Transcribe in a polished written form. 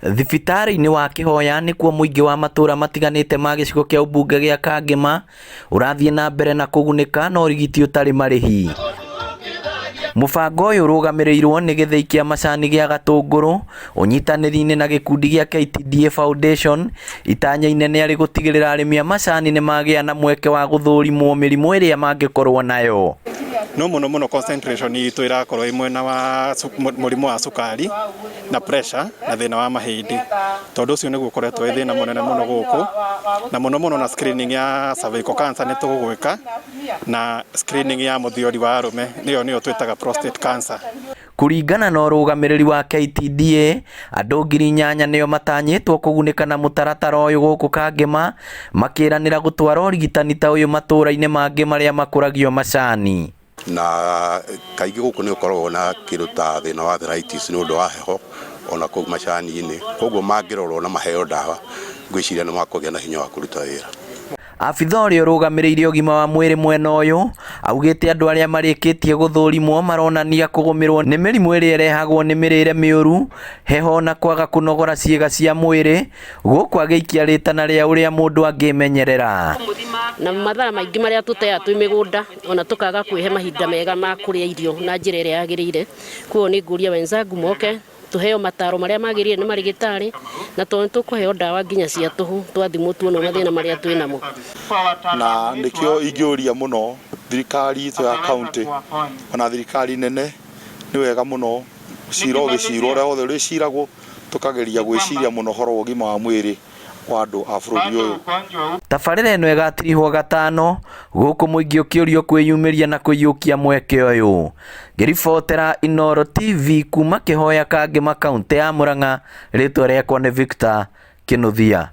Thibitarĩ-inĩ wa Kĩhoya nĩkuo mũingĩ wa matũra matiganĩte ma gĩcigo kĩa ũmbunge gĩa Kangema ũrathiĩ na mbere na kũgunĩka na ũrigiti ũtarĩ marĩhi. Mũbango ũyũ ũrũgamĩrĩirwo nĩ gĩthĩi kĩa macani gĩa Gatũngũrũ ũnyitanĩri-inĩ na gĩkundi gĩa KTDA Foundation. Itanya inene arĩ gũtigĩrĩra arĩmi a macani nĩ magĩa na mweke wa gũthũrimwo mĩrimũ ĩrĩa mangĩkorwo nayo. No mũno mũno concentration itũ ĩrakorwo ĩ mwena wa mũrimũ wa cukari na pressure na thĩna wa mahĩndĩ, tondũ ũcio nĩguo ũkoretwo wĩ thĩna mũnene mũno gũkũ, na mũno mũno na screening ya cervical cancer nĩ tũgwĩka na screening ya mũthiori wa arũme nĩyo nĩyo twĩtaga prostate cancer. Kũringana na ũrũgamĩrĩri wa KTDA, andũ 8,000 nĩo matanyĩtwo kũgunĩka na mũtaratara ũyũ gũkũ Kangema, makĩranĩra gũtwara ũrigitani ta ũyũ matũra-inĩ mangĩ marĩa makũragio macani. Na kaingĩ gũkũ nĩ gũkoragwo na kĩndũ ta thĩna wa arthritis nĩ ũndũ wa heho ona kũu macani-inĩ, koguo mangĩrorwo na maheo ndawa ngwĩciria nĩ makũgĩa na hinya wa kũruta wĩra. Abitha ũrĩa ũrũgamĩrĩire ũgima wa mwĩrĩ mwena ũyũ augĩte andũ arĩa marĩkĩtie gũthũrimwo maronania kũgũmĩrwo nĩ mĩrimũ ĩrĩa ĩrehagwo nĩ mĩrĩre mĩũru, heho na kwaga kũnogora ciĩga cia mwĩrĩ, gũkũ agĩikia rĩtana rĩa ũrĩa mũndũ angĩmenyerera. Na mathaa maingĩ marĩa tũteaga twĩ mĩgũnda ona tũkaga kwĩhe mahinda mega ma kũrĩa irio na njĩra ĩrĩa yagĩrĩire. Koguo nĩ ngũria wenzangu moke tũheo mataro marĩa magĩrĩire nĩ marĩgĩtarĩ na tondũ nĩ tũkũheo ndawa nginya cia tũhũ twathimwo tuonwo mathĩna marĩa twĩ namo. Na nĩkĩo ingĩũria mũno thirikari itũ ya county ona thirikari nene, nĩ wega mũno cira ũgĩcirwo ũrĩa wothe ũrĩciragwo, tũkageria gwĩciria mũno ũhoro wa ũgima wa mwĩrĩ wa andũ a bũrũri ũyũ. Tabarĩra ĩno ĩgatirihwo gatano gũkũ mũingĩ ũkĩũrio kwĩyumĩria na kũiyũkia mweke ũyũ. Ngĩribotera Inooro TV kuma Kĩhoya Kangema kauntĩ ya Murang'a, rĩtwa rĩakwa nĩ Victor Kĩnuthia.